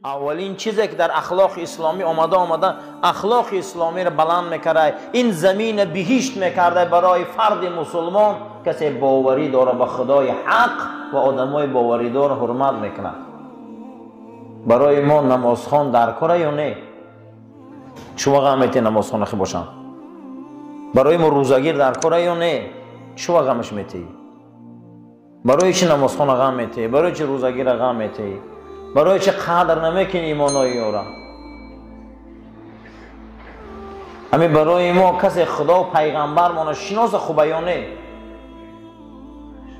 Аввалин чизе ки дар ахлоқи исломӣ омада ахлоқи исломиро баланд мекард, ин замина биҳишт мекарда барои фарди мусулмон, касе боварӣ дора ба Худои ҳақ ва одамои боваридор ҳурмат мекунад. Барои мо намозхон дар кора ё не? Чӣ вақт мети намозхон ахи бошам? Барои мо рӯзагир дар кора ё не? Чӣ вақт ғамаш метиҳӣ? Барои чӣ намозхона ғам метиҳӣ? Барои чӣ рӯзагира ғам метиҳӣ? Барои чӣ қадр намекунӣ имонои ёра? Ҳамин барои мо касе Худо пайғамбармона шиноса хуба ё не?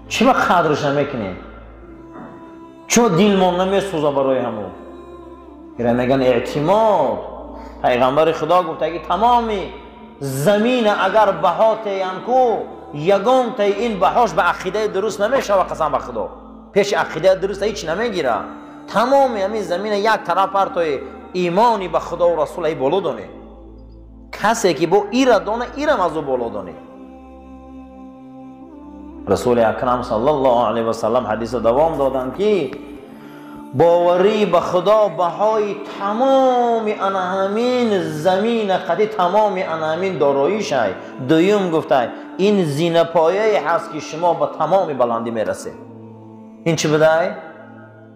Чӣ ба қадрш намекунем? Чо дилмон намесӯза барои ҳамон? Ира меган эътимод. Пайғамбари Худо гуфта ки тамоми замина агар баҳо теям ку, ягонтаи ин баҳош ба ақидаи дуруст намешава, қасам ба Худо. Пеши ақидаи дуруст ҳеч намегира. Тамоми ҳамин замина як тараф партои имони ба Худо ва Расул ай боло донӣ. Касе ки бо ира дона, ирам аз ӯ боло донӣ. Расули Акрам саллаллоҳу алайҳи васаллам ҳадиса давом доданд ки боварӣ ба Худо баҳои тамоми ана ҳамин замина қади тамоми ана ҳамин дороишай. Дуюм гуфтай ин зинапояе ҳаст ки шумо ба тамоми баландӣ мерасед. Ин чӣ будай?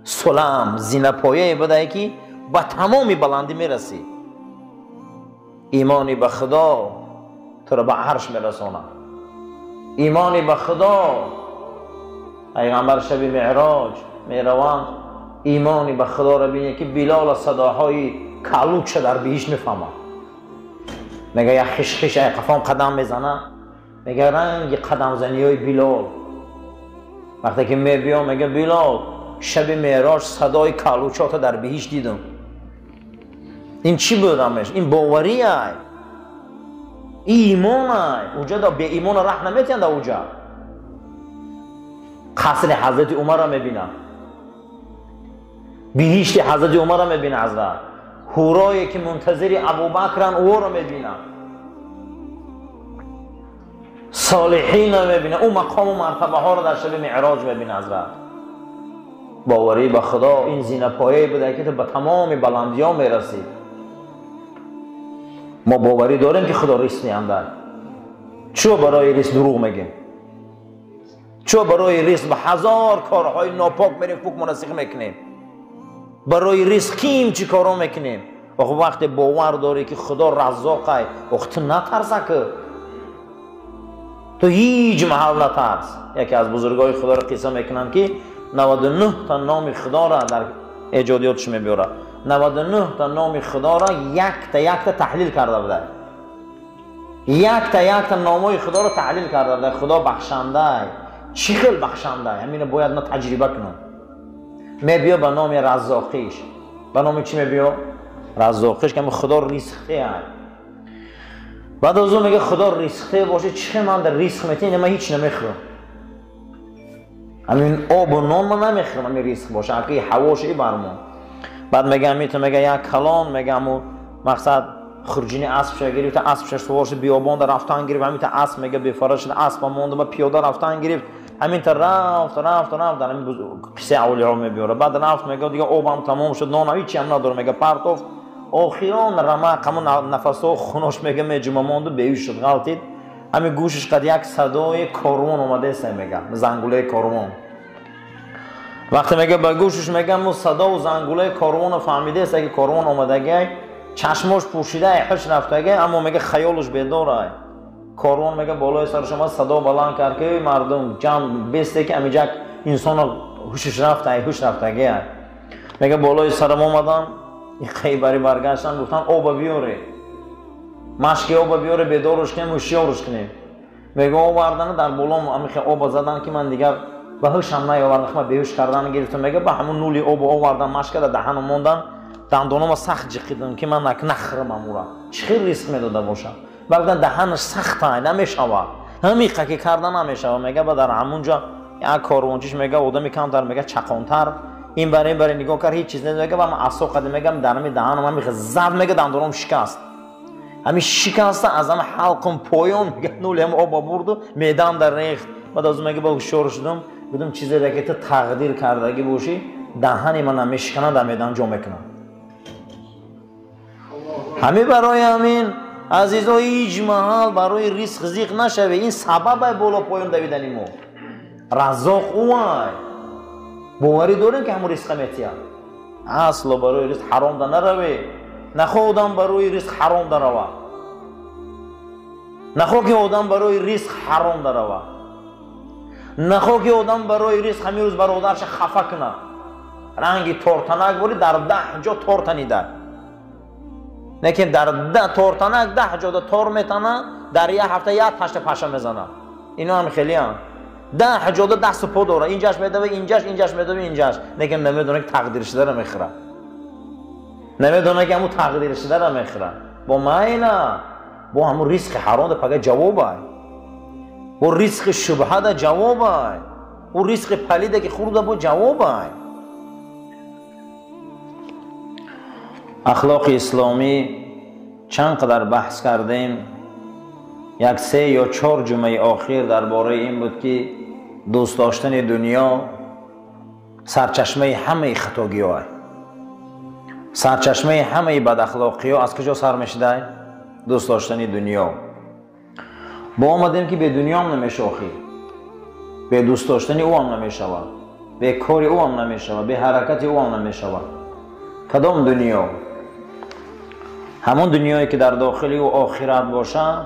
Сулам зинапояе будай ки ба тамоми баландӣ мерасӣ. Имони ба Худо туро ба арш мерасонад. Имони ба Худо, пайғамбар шаби меъроҷ мераванд, имони ба Худоро бинед ки Билол садоҳои калуча дар биҳишт мефаҳмад. Мега як хиш-хиш ай қафон қадам мезана, мега ранги қадамзаниҳои Билол. Вақте ки мебиём, мега Билол, шаби меъроҷ садои калучото дар биҳишт дидум. Ин чӣ буд ҳамеш? Ин боварӣ ай, имон ай. Уҷа да беимона раҳ наметиҳанд. Да уҷа қасри ҳазрати Умарро мебинад, биҳишти ҳазрати Умарро мебинад, ҳазрат ҳурое ки мунтазири Абубакран ӯро мебинад, солиҳинро мебинад, ӯ мақому мартабаҳоро дар шаби меъроҷ мебинад. Ҳазрат боварӣ ба Худо ин зинапояе буда ки ту ба тамоми баландиҳо мерасӣ. Мо боварӣ дорем ки Худо ризқ диҳанда. Чо барои ризқ дурӯғ мегем? Чо барои ризқ ба ҳазор корҳои нопок мерем, фук мунасиқ мекунем? Барои ризқ ким чӣ коро мекунем? Охо вақте бовар дорӣ ки Худо раззоқай, ох ту натарса ки ту ҳеҷ маҳал натарс. Яке аз бузургои Худоро қисса мекунанд ки 99 та номи Худоро дар эҷодиётш мебиёрад. 99 та номи Худоро якта якта таҳлил карда буда. Якта якта номҳои Худоро таҳлил карда буда. Худо бахшандай. Чӣ хел бахшандай? Ҳамино бояд ма таҷриба кунам. Мебиё ба номи Раззоқиш. Ба номи чӣ мебиё? Раззоқиш, ки Худо ризқе ай. Баъд аз ӯ мега Худо ризқе боше, чӣ хел ман дар ризқ метиҳ? Ман ҳеч намехӯрам. Ҳамин обу нон ман намехӯрам, ҳамин ризқ боше, аки ҳавош и бармон. Баъд мега мито мега як калон, мега ҳамун мақсад хурҷини аспша гирифта, аспша сувор шуд, биёбонда рафтан гирифт, ҳамин та асп мега бефара шуд, аспа монда, ба пиёда рафтан гирифт. Ҳамин та рафт, рафт, рафт, дар ҳамин қиссаи авлиё мебиёрад. Баъд рафт, мега дига обам тамом шуд, нонам ҳечи ҳам надорам, мега партофт. Охирон рамақ ҳамун нафасҳо хунош мега меҷума монду, беҳуш шуд, ғалтид. Ҳамин гӯшиш қад як садои корвон омадаест, мега зангулаи корвон. Вақте мега ба гӯшиш мега мо садову зангулаи корвонро фаҳмидаест, ки корвон омадагай, чашмош пӯшида, ҳуш рафтагай, аммо мега хаёлш бедорай. Корвон мега болои сараш омад, садо баланд кард ки мардум ҷамъ бесте ки амиҷак инсоно ҳушиш рафта, ҳуш рафтагай. Мега болои сарам омадан, иқаи бари баргаштан, гуфтан оба биёре, машки оба биёре, бедоруш кунем, ҳушёруш кунем. Мега овардана дар болом амихе оба задан ки ман дигар ба ҳушам наёвардам, ман беҳуш кардан гирифтам. Мега ба ҳамун нули оба овардан, машка дар даҳанам мондан, дандонома сахт ҷиқидам ки ман нахӯрам амура. Чӣ хел ризқ медода бошам? Ба гуфтан даҳанаш сахта, намешавад, ҳамиқа ки карда намешавад. Мега ба дар ҳамун ҷо як корвончиш мега одами камтар, мега чақонтар, ин бар ин бари нигоҳ кард, ҳеҷ чиз нест. Мега ба ман асо қадим, мегам дар ҳами даҳанам ҳамиқа зад, мега дандоном шикаст. Ҳами шикаста аз ҳама ҳалқум поён, мега нули ҳам оба бурду меъдаам дар рехт. Баъд аз мега ба ҳушёр шудам, гуфтам чизе ки ту тақдир кардагӣ бошӣ, даҳани ман намешиканад, дар меъдам ҷо мекунам. Ҳамин барои ҳамин азизо ҳеҷ маҳал барои ризқ зиқ нашаве. Ин сабабай боло поён давидани мо. Раззоқ ӯай. Боварӣ дорем ки ҳамон ризқа метиҳад. Асло барои ризқ ҳаром да нараве. Нахоҳ одам барои ризқ ҳаром да рава. Нахоҳ ки одам барои ризқ ҳаром да рава. Нахоҳ ки одам барои ризқ ҳамин рӯз бародарша хафа кунад. Ранги тортанак бори дар 10 ҷо тор танида. Лекин дар 10 тортанак 10 ҷода тор метана, дар як ҳафта як ташта паша мезана. Ино ҳам хелиам. 10 ҷода дасту по дора, инҷаш медава, инҷаш, инҷаш медава, инҷаш. Лекин намедона ки тақдиршудара мехӯрад. Намедона ки ҳамун тақдиршудара мехӯрад. Бо майна, бо ҳамун ризқи ҳаром да пага ҷавобай. Бо ризқи шубҳа да ҷавобай. Бо ризқи палида ки хӯрда бо ҷавобай. Ахлоқи исломӣ чанд қадар баҳс кардем. 1, 3 ё 4 ҷумъаи охир дар бораи ин буд ки дӯст доштани дунё сарчашмаи ҳамаи хатогиҳо, сарчашмаи ҳамаи бадахлоқиҳо аз куҷо сар мешудай? Дӯст доштани дунё. Бо омадем ки бе дунёам намешохӣ, бе дӯст доштани ӯам намешавад, бе кори ӯам намешавад, бе ҳаракати ӯам намешавад. Кадом дунё? Ҳамон дунёе ки дар дохили ӯ охират бошад,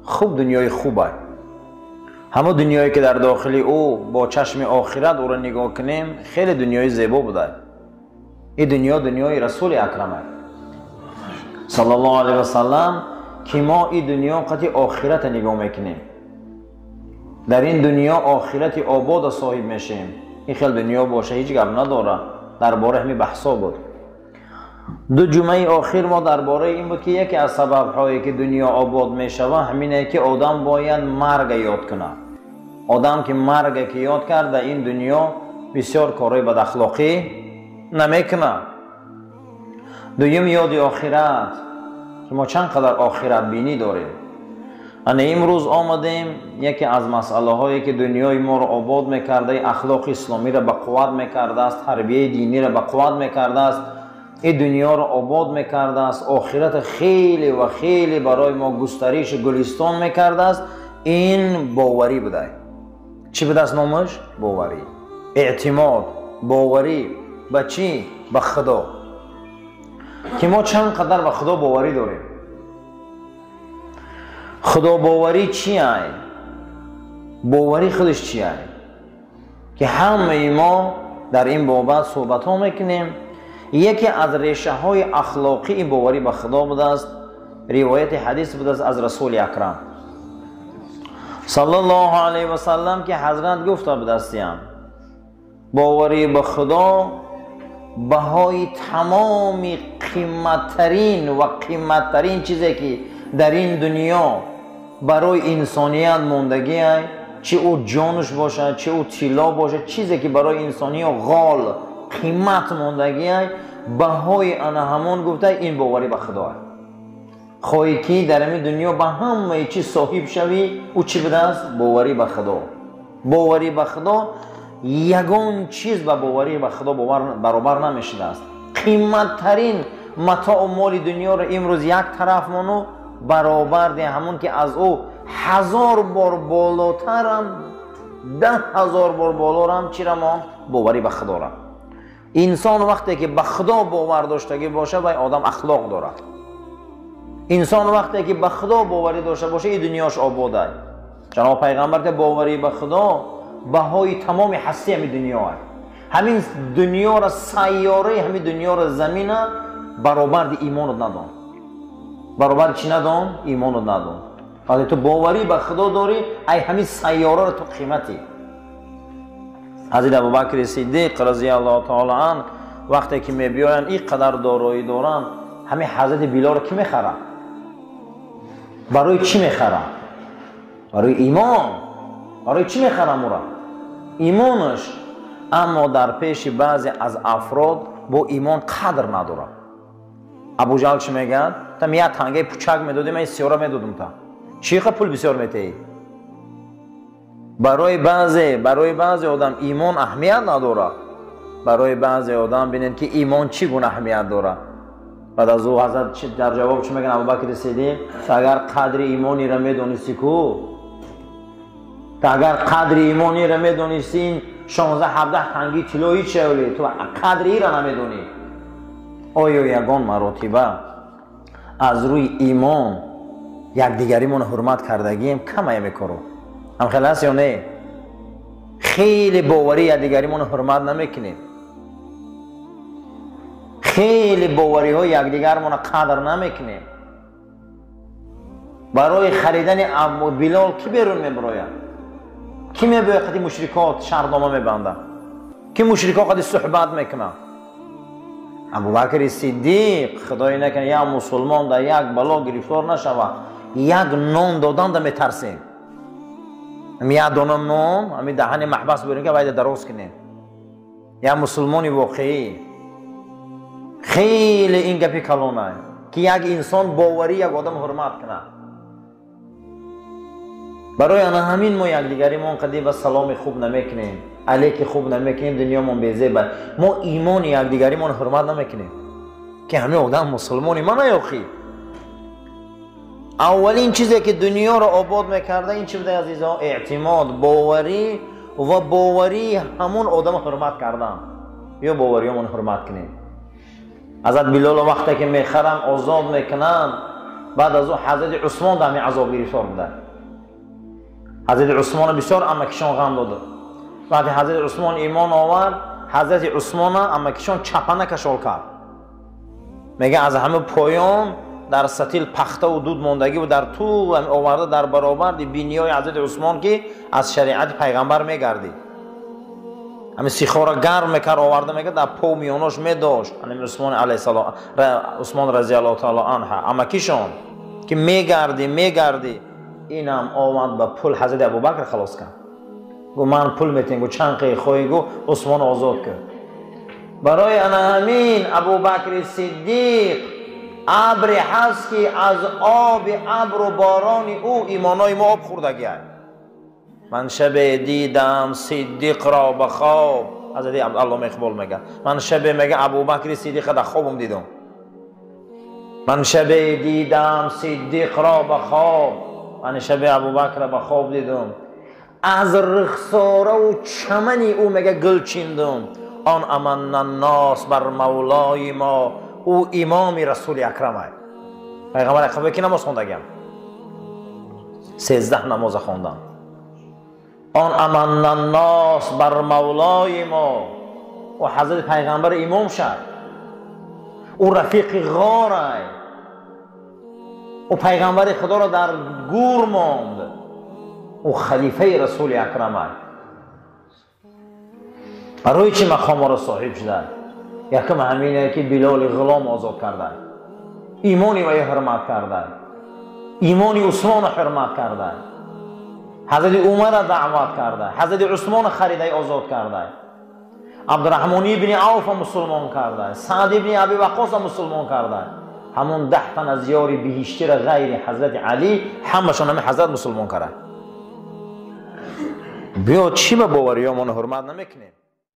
хуб дунёи хубай. Ҳамон дунёе ки дар дохили ӯ бо чашми охират ӯро нигоҳ кунем, хеле дунёи зебо будай. Ин дунё дунёи расули акрамай саллаллоҳу алайҳи васаллам, ки мо ин дунё қати охирата нигоҳ мекунем. Дар ин дунё охирати обода соҳиб мешем. Ин хел дунё боша ҳеҷ гап надора. Дар бораи ҳамин баҳсо буд. 2 ҷумъаи охир мо дар бораи ин буд ки яке аз сабабҳое ки дунё обод мешавад ҳамине ки одам бояд марга ёд кунад. Одам ки марга ки ёд кард, дар ин дунё бисёр корҳои бадахлоқӣ намекунад. Дуюм ёди охират, ки мо чанд қадар охиратбинӣ дорем. Ана имрӯз омадем яке аз масъалаҳое ки дунёи моро обод мекарда, ахлоқи исломиро ба қувват мекардааст, тарбияи диниро ба қувват мекардааст, ин дунёро обод мекардааст, охират хеле ва хеле барои мо густариши гулистон мекардааст. Ин боварӣ будай. Чӣ будааст номаш? Боварӣ, эътимод, боварӣ ба чӣ? Ба Худо. Ки мо чанд қадар ба Худо боварӣ дорем. Худобоварӣ чи ай? Боварӣ худаш чи ай? Ки ҳамаи мо дар ин бобат суҳбатҳо мекунем. Яке аз решаҳои ахлоқии ин боварӣ ба Худо будааст. Ривояти ҳадис будааст аз расули акрам саллаллоҳу алайҳи васаллам, ки ҳазрат гуфта будастиям: боварӣ ба Худо баҳои тамоми қиматтарин ва қиматтарин чизе ки дар ин дунё барои инсоният мондагиай, чи ӯ ҷонуш бошад, чи ӯ тилло бошад, чизе ки барои инсониё ғол қимат мондагиай, баҳои ана ҳамон гуфта ин боварӣ ба Худо. Хоҳӣ ки дар ҳамин дунё ба ҳамаи чиз соҳиб шавӣ, ӯ чӣ будааст? Боварӣ ба Худо. Боварӣ ба Худо ягон чиз ба боварӣ ба Худо баробар намешудааст. Қиматтарин матоу моли дунёро имрӯз як тараф мону баробар де ҳамон ки аз ӯ 1000 бор болотарам, 10,000 бор болорам, чира мо? Боварӣ ба Худора. Инсон вақте ки ба Худо бовар доштагӣ боша, вай одам ахлоқ дорад. Инсон вақте ки ба Худо боварӣ дошта боша, ин дунёш ободай. Ҷаноб пайғамбар ки боварӣ ба Худо баҳои тамоми ҳастии ҳамин дунёа. Ҳамин дунёро, сайёраи ҳамин дунёро, замина баробарди имонат надон. Баробар чӣ надон? Имонат надон. Вақте ту боварӣ ба Худо дорӣ, ай ҳамин сайёраро ту қиматӣ. Ҳазрат Абубакри Сиддиқ разияллоҳу таоло ан вақте ки мебиёянд, ин қадар дороӣ доранд, ҳамин ҳазрати Билолро кӣ мехарад? Барои чӣ мехарад? Барои имон. Барои чӣ мехарам ӯро? Имонаш. Аммо дар пеши баъзе аз афрод бо имон қадр надорад. Абуҷаҳл чӣ мегӯяд? Там як тангаи пучак медодӣ, ман сиёра медодум та. Чӣ қа пул бисёр метаҳӣ? Барои баъзе одам имон аҳамият надорад. Барои баъзе одам бинед ки имон чӣ гуна аҳамият дорад. Баъд аз ӯ ҳазрат дар ҷавоб чӣ мегӯянд Абубакри Сиддиқ? Агар қадри имониро медонисти ку, агар қадри имониро медонисти ин 16-17 танги тилло ҳеч шавли, ту қадри ира намедонӣ. Оё ягон маротиба аз рӯи имон якдигаримон ҳурмат кардагием? Камая мекоро. Ҳам хеле аст ё не? Хеле боварӣ якдигаримон ҳурмат намекунем. Хеле бовариҳои якдигармона қадр намекунем. Барои харидани Билол кӣ берун мебирояд? Кӣ мебиёяд қади мушрикот шартнома мебандад? Кӣ мушрико қади суҳбат мекунад? Абубакри Сиддиқ, худои накунад як мусулмон дар як бало гирифтор нашавад, як нон додан да метарсем. Як дона нон ҳами даҳани маҳбас бурем ки вайда дароз кунем. Як мусулмони воқеӣ. Хеле ин гапи калона ки як инсон боварӣ як одам ҳурмат кунад. Барои ана ҳамин мо якдигаримон қади ба саломи хуб намекунем, алеки хуб намекунем, дунёмон безеба. Мо имони якдигаримон ҳурмат намекунем ки ҳамин одам мусулмони мана ёхи. Аввалин чизе ки дунёро обод мекарда ин чи буда, азизо? Эътимод, боварӣ ва боварии ҳамон одама ҳурмат кардан. Ё бовариёмон ҳурмат кунем. Ҳазрат Билоло вақте ки мехаранд, озод мекунанд, баъд аз ӯ ҳазрати Усмон дар ҳамин азоб гирифтор буда. Ҳазрати Усмоно бисёр амакишон ғам дода. Вақте ҳазрати Усмон имон овард, ҳазрати Усмона амакишон чапана кашол кард. Мега аз ҳама поён дар сатил пахтаву дуд мондагӣ бу дар ту оварда дар баробарди биниёи ҳазрати Усмон ки аз шариати пайғамбар мегардид. Ҳамин сихора гарм мекард, оварда мекард, дар по миёнош медошт. Ҳамин Усмон алайҳиссалом, Усмон разияллоҳу таала анҳу амакишон ки мегарди мегарди, инам омад ба пул ҳазрати Абубакр халос кард. Гу ман пул метем, гу чанд қи хоҳӣ, гу Усмон озод кард. Барои ана ҳамин Абубакри Сиддиқ абре ҳаст ки аз оби абру борони ӯ имонои мо об хӯрдагиад. Ман шабе дидам Сиддиқро ба хоб. Ҳазрати Аллома Иқбол мега ман шабе мега Абубакри Сиддиқро дар хобам дидам. Ман шабе дидам Сиддиқро ба хоб. Ман шабе Абубакрро ба хоб дидам. Аз рухсораву чамани ӯ мега гул чиндум. Он аманнаннос бар мавлои мо, ӯ имоми Расули Акрам ай. Пайғамбар Акрам ки намоз хондагиам? 13 намоза хондам. Он аманнаннос бар мавлои мо, ӯ ҳазрати пайғамбар имом шад. Ӯ рафиқи ғор ай. Ӯ пайғамбари худоро дар гур монд. Ӯ халифаи Расули Акрам ай. Барои чӣ мақоморо соҳиб шуда? Якум ҳамине ки Билоли ғулом озод карда, имони вай ҳурмат карда, имони Усмонро ҳурмат карда, ҳазрати Умарро даъват карда, ҳазрати Усмонро харидаи озод карда, Абдураҳмон ибни Авфа мусулмон карда, Саъд ибни Аби Ваққосро мусулмон карда. Ҳамон 10 тан аз ёри биҳиштиро ғайри ҳазрати Алӣ ҳамашон ҳамин ҳазрат мусулмон карда. Биё чӣ ба бовариёмон ҳурмат намекунем?